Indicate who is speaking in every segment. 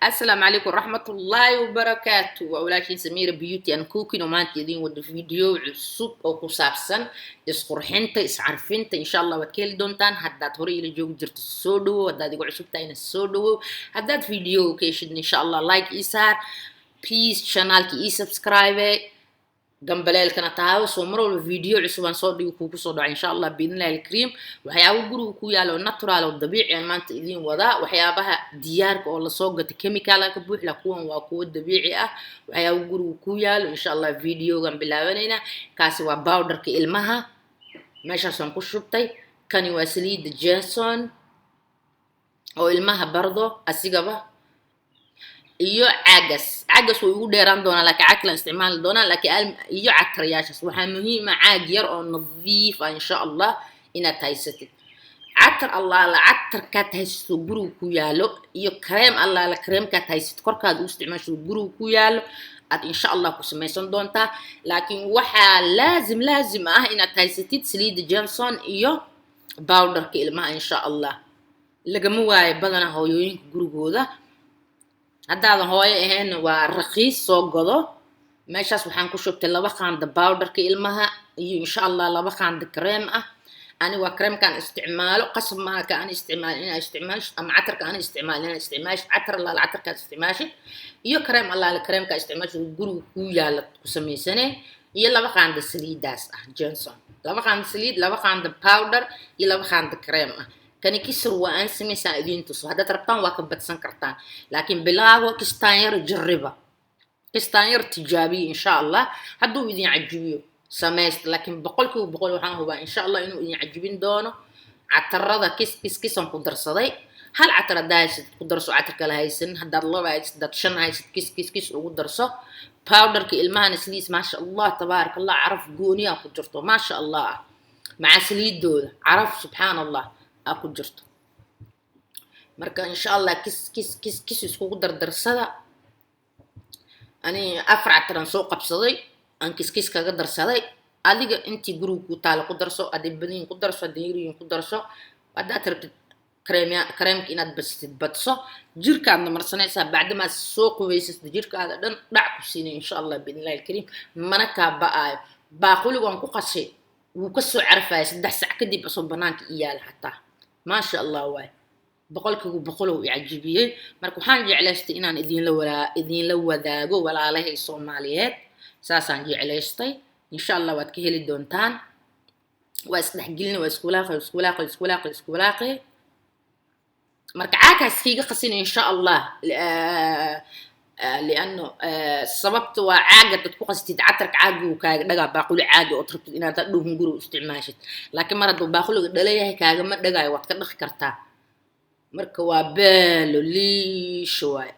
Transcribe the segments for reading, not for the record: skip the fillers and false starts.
Speaker 1: Asalaamu calaykum waraxmatullaahi wabarakaatu. Waa walaashiin Samiira Beauty and Cooking oo maanta idiin wada video cusub oo ku saabsan isqurxinta, iscarfinta. Insha Allah waad ka heli doontaan. Haddaad hore ila joogi jirto, soo dhawow. Haddaad igu cusub tahayna, soo dhawow. Haddaad video ka heshid, insha Allah like ii saar, please. Channelka ii subscribe, gambaleelkana taabo, soo mar walba video cusub aan soo dhigo kuugu soo dhaco, insha Allah biidnillahi alkariim. Waxyaaba guriga ku yaala oo natural oo dabiici aan maanta idiin wadaa. Waxyaabaha diyaarka oo lasoo gato chemical ka buuxla, kuwan waa kuwo dabiici ah. Waxyaaba guriga ku yaalo, insha Allah videogan bilaabanaynaa. Kaasi waa powderka ilmaha, meeshaasaan ku shubtay. Kani waa saliidda Johnson oo ilmaha bardo asigaba, iyo caagas. Caagas way ugu dheeraan doonaa, laakiin caag kalan isticmaali doonaa. Laakiin iyo cataryaashaas waxaa muhiim ah caag yar oo nadiif ah, insha Allah, inaad haysatid. Catar allaala catarkaad haysato guriga ku yaalo, iyo kareem allaala kareemkaad haysatid korkaad u isticmaasho guriga ku yaalo, aad insha Allah ku samaysan doontaa. Laakiin waxaa laazim laazim ah inaad haysatid saliidda Johnson iyo powderka ilmaha. Insha Allah lagama waayo badanaa hooyooyinka gurigooda. Haddaadan hooyo ahayn, waa raqiis, soo godo. Meeshaas waxaan ku shubtay 2 qaanda powderka ilmaha iyo insha Allah 2 qaanda kareem ah. Ani waa kareemkaan isticmaalo, qasab maaha ka ani isticmaalo inaa isticmaashid ama catarka ani isticmaalo inaa isticmaashid. Catar allaala catarkaad isticmaashid iyo kareem allaala kareemkaa isticmaashid guriga kuu yaala ku samaysane, iyo 2 qaanda saliidaas ah Johnson, 2 qaanda saliid, 2 qaanda powder iyo 2 qaanda kareem ah. Kani kisar waa aan samaysaan idiin tuso. Haddaad rabtaan waa ka badsan kartaan, laakiin bilaago kistaan yar, jarriba kistaan yar, tijaabiyo. Insha Allah hadduu idin cajibiyo, samaysta. Laakiin 100% waxaan hubaa, insha Allah, inuu idin cajibin doono. Catarada kis kis kisan ku darsaday. Hal catar haddaa haysid, ku darso. Catar kale haysanin, haddaad laba haysid, haddaad shan haysid, kis kis kis ugu darso. Powderka ilmahana sidiis, maasha Allah tabaaraka Allah, caraf gooniyaa ku jirto, maasha Allah ah, maca saliidooda caraf subxaan Allah aa ku jirto. Marka insha Allah kis kis kis kis iskugu dardarsada. Ani afar cataraan soo qabsaday, aan kis kis kaga darsaday. Adiga intii guriga ku taala ku darso. Hadday badiyin, ku darso. Hadday yaryihiin, ku darso. Haddaad rabtid kareemya, kareemka inaad badsatid, badso. Jirkaadna marsanaysaa bacdamaad soo qubaysatid, jirkaada dhan dhac ku siinay, insha Allah biidnillahi alkariim. Mana kaa ba-aayo. Baaquligaan ku qashay wuu kasoo carfaya 3 sac kadib asoo banaanka i yaala xataa. Maasha Allah waay, 100% uu i cajibiyey. Marka waxaan jeclaystay inaan idinla wadaago walaalahay Soomaaliyeed, saasaan jeclaystay. Insha Allah waad ka heli doontaan. Waa isdhexgelina, waa isku walaaqay, isku walaaqay, isku walaaqay, isku walaaqay. Marka caakaas kiiga qasin, insha Allah, liano sababta waa caaga dad ku qastid catarka, caaga uu kaaga dhagaa. Baaquli caaga ood rabtid inaad hadhow hunguri u isticmaashid, laakiin mar hadduu baaquliga dhalayahay, kaagama dhagaayo, waad ka dhaqi kartaa. Marka waa beelo liisho waay,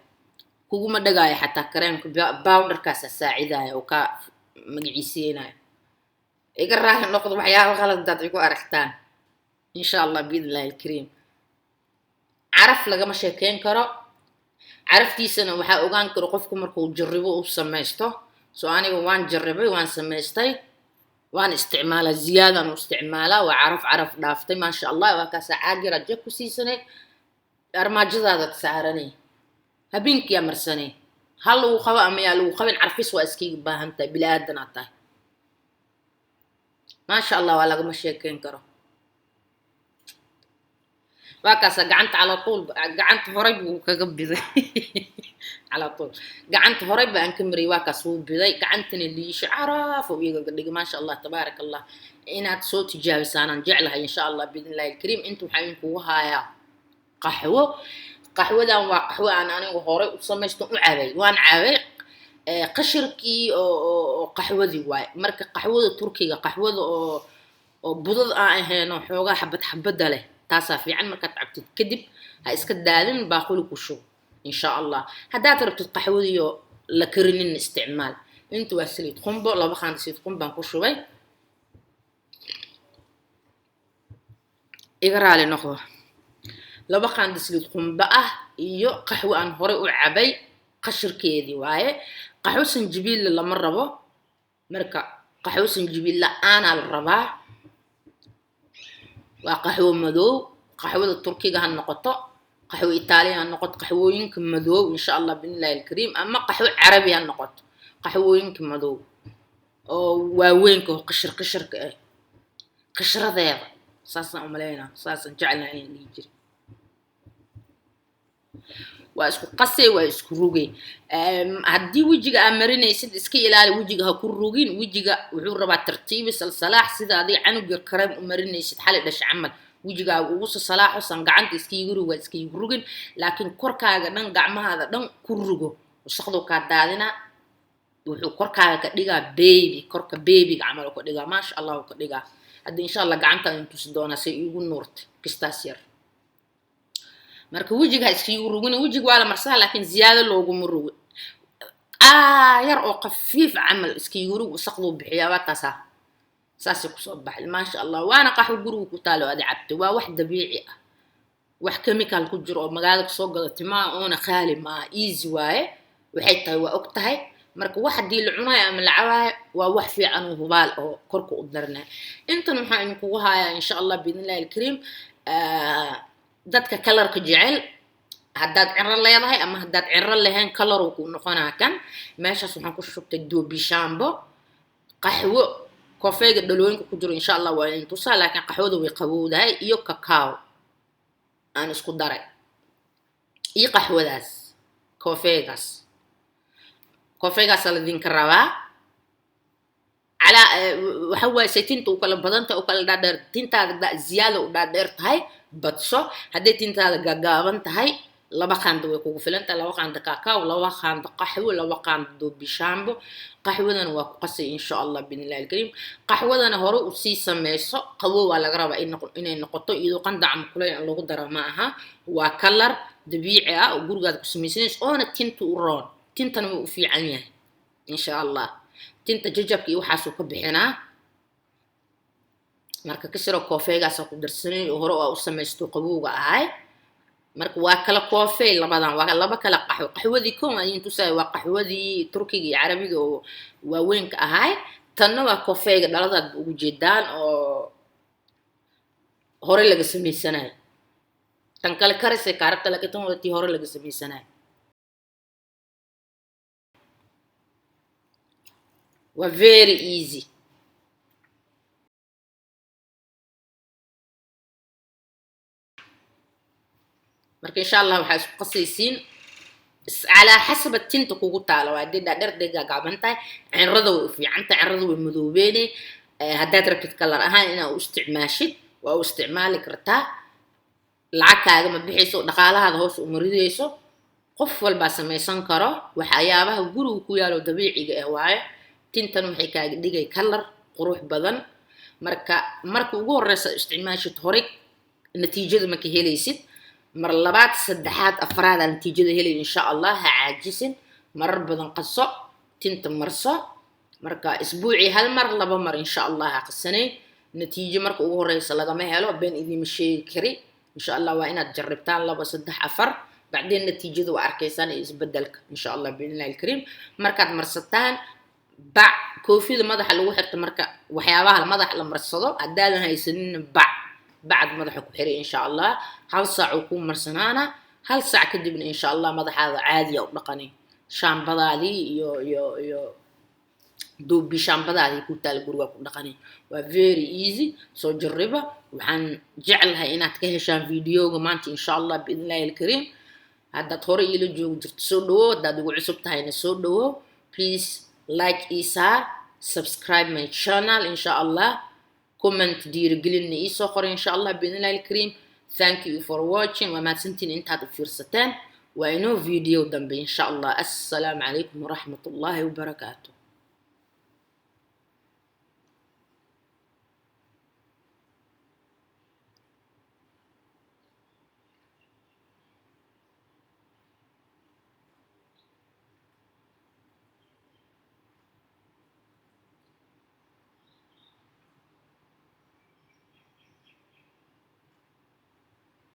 Speaker 1: kuguma dhagaayo xataa. Kareemka powderkaasa saacidaya oo kaa magaciiseenayo. Iga raali noqdo waxyaaba qalad hadaad igu aragtaan. Insha Allah biidnillahi alkariim, caraf lagama sheekeyn karo. Caraftiisana waxaa ogaan karo qofku markuu jarribo, u samaysto. So aniga waan jarribay, waan samaystay, waan isticmaalaa, ziyaadaan u isticmaalaa. Waa caraf, caraf dhaaftay, maasha Allah. Waa kaasaa caag yar aja ku siisanay, armaajadaadaad saaranay, habeenkiyaa marsanay. Ha lagu qabo ama yaa lagu qabin, carfis waa iskiga baahan tahay, bili aadanaad tahay. Maasha Allah, waa lagama sheekeyn karo. Waa kaasa gacanta calaa tuul, gacanta horay buu kaga biday. Calaa tuul gacanta horay ba aan ka mariyay. Waa kaas, wuu biday gacantana, liisho caraaf oo iyaga dhigay. Maasha Allah tabaaraka Allah, inaad soo tijaabisaanaan jeclahay, insha Allah biidnillahi alkariim. Inta waxaa idinkugu hayaa qaxwo. Qaxwadan waa qaxwo aan anigu horay u samaysto, u cabay, waan cabay qashirkii oo qaxwadii waaye. Marka qaxwada Turkiga, qaxwada oo budad aan ahayn oo xoogaa xabad xabadda leh, taasaa fiican. Markaad cabtid kadib ha iska daadin, baaquli ku shub, insha Allah. Haddaad rabtid qaxwadiyo la karinin, isticmaal. Inta waa saliid qumbo, 2 qaando saliid qumbaan ku shubay. Iga raali noqdo. 2 qaando saliid qumbo ah iyo qaxwo aan horey u cabay qashirkeedii waaye. Qaxwo sanjibiilla lama rabo, marka qaxwo sanjibiil la-aanaa la rabaa. Waa qaxwo madow, qaxwada Turkiga ha noqoto. Qaxwo Itaaliya ha noqoto, qaxwooyinka madow, insha Allah biidnillahi alkariim, ama qaxwo Carabi ha noqoto, qaxwooyinka madow oo waaweynka oo qishir qishirka ah, qishradeeda saasaan umaleynaa, saasaan jeclahay inaan dhihi jiray. Waa isku qasay, waa isku rugay. Haddii wejiga aa marinaysid, iska ilaali wejiga ha ku rugin. Wejiga wuxuu rabaa tartiibi, salsalaax, sida adiga canuga kareem u marinaysid xali dhasha camal. Wejigaaga ugu salsalaaxo, san gacanta iskiigu rug, waa iskiigu rugin, laakiin korkaaga dhan, gacmahaada dhan ku rugo. Wasaqduu kaa daadinaa, wuxuu korkaaga ka dhigaa baby, korka babyga camal uu ka dhigaa, maasha Allah uu ka dhigaa. Hadda insha Allah gacanta ayaan tusi doonaa say iigu nuurtay kistaas yar. Marka wejiga ha iskiigu rugin. Wejiga waa la marsadaa, laakiin ziyaado looguma rugo, yar oo khafiif camal iskiigu rug, wasaqduu bixiyaa. Waa taasaa, saasay kusoo baxay, maasha Allah. Waana qaxwo guriga ku taalo adi cabtay, waa wax dabiici ah, wax chemical ku jiro oo magaalada kasoo gadatay maa, oona qaali maa, easy waaye. Waxay tahay waa og tahay. Marka wax haddii la cunayo ama la cabaayo, waa wax fiican oo hubaal oo korka u daranaya. Intan waxaan idinkugu hayaa, insha Allah biidnillahi alkariim, dadka colorka jecel. Haddaad ciro leedahay ama haddaad ciro lahayn, color uu ku noqonaa kan. Meeshaas waxaan ku shubtay doobi shaambo, qaxwo, kofeega dhalooyinka ku jiro, insha Allah waa idin tusaa, laakiin qaxwada way qabowdahay, iyo cacao aan isku daray iyo qaxwadaas, kofeegaas. Kofeegaasaa ladinka rabaa. Calaa waxa waaye, say tinta u kala badanta, u kala dhaadheer. Tintaada ziyaada u dhaadheer tahay, badso. Hadday tintaada gaagaaban tahay, 2 qaando way kugu filan tahay: 2 qaando cacao, 2 qaando qaxwo, 2 qaando doobi shaambo. Qaxwadana waa ku qasay, insha Allah biidnillahi alkariim. Qaxwadana hore u sii sameyso. Qabow waa laga rabaa inay noqoto, iyadoo qandac ama kuleyl in lagu daro ma aha. Waa color dabiici ah oo gurigaada ku samaysanayso, oona tinta u roon, tintana wuu u fiican yahay, insha Allah. Tinta jajabka iyo waxaasuu ka bixinaa. Marka kasiro koofeegaasaa ku darsanay oo hore waa u samaysto, qabowga ahay. Marka waa kala koofey labadan, waa laba kala qaxwo. Qaxwadii kon ayaan tusaaya waa qaxwadii Turkiga iyo Carabiga oo waaweynka ahay. Tanna waa koofeyga dhaladaad ugu jeedaan oo hore laga samaysanayo. Tan kale karisay kaarabta, laakiin tan waa tii hore laga samaysanayo. Waa very easy. Marka insha Allah waxaa isku qasaysiin calaa xasaba tinta kugu taalo. Waa haddii dhaadheer, hadday gaagaaban tahay, cinrada way u fiican tahay, cinrada way madoobeynay. Haddaad rabtid color ahaan inaad u isticmaashid, waa u isticmaali kartaa. Lacag kaagama bixayso, dhaqaalahaada hoos uma ridayso. Qof walbaa samaysan karo, waxyaabaha guriga ku yaalo dabiiciga ah waaye. Tintan waxay kaaga dhigay color qurux badan. Marka ugu horeysa isticmaashid, horey natiijada ma ka helaysid. Mar labaad, saddexaad, afraad aa natiijada helay, insha Allah. Ha caajisin, marar badan qaso, tinta marso. Marka isbuucii hal mar, 2 mar, insha Allah ha qasanay. Natiijo marka ugu horeysa lagama helo, been idiima sheegi kari. Insha Allah waa inaad jarribtaan laba, saddex, afar, bacdeen natiijada waa arkaysaan iyo isbedelka, insha Allah biidnillahi alkariim. Markaad marsataan, bac koofida madaxa lagu xirto, marka waxyaabaha madaxa la marsado haddaadan haysanin, bac bacad madaxa ku xiray, insha Allah hal saac uu ku marsanaana. Hal saac kadibna, insha Allah, madaxaada caadiya u dhaqani, shaambadaadii iyo duubi shaambadaadii ku taal guriga ku dhaqani. Waa very easy, soo jarriba. Waxaan jeclahay inaad ka heshaan videoga maanta, insha Allah biidnillahi alkariim. Haddaad hore iila joogi jirto, soo dhawow. Haddaad igu cusub tahayna, soo dhawow. Please like ii saar, subscribe my channel, insha Allah. Comment dhiirigelinna iisoo qoray, insha Allah biidnillahi alkariim. Thank you for watching. Waa mahadsantiin intaad u fiirsateen. Waa inoo video dambe, insha Allah. Assalaamu calaykum waraxmat ullaahi wabarakaatu.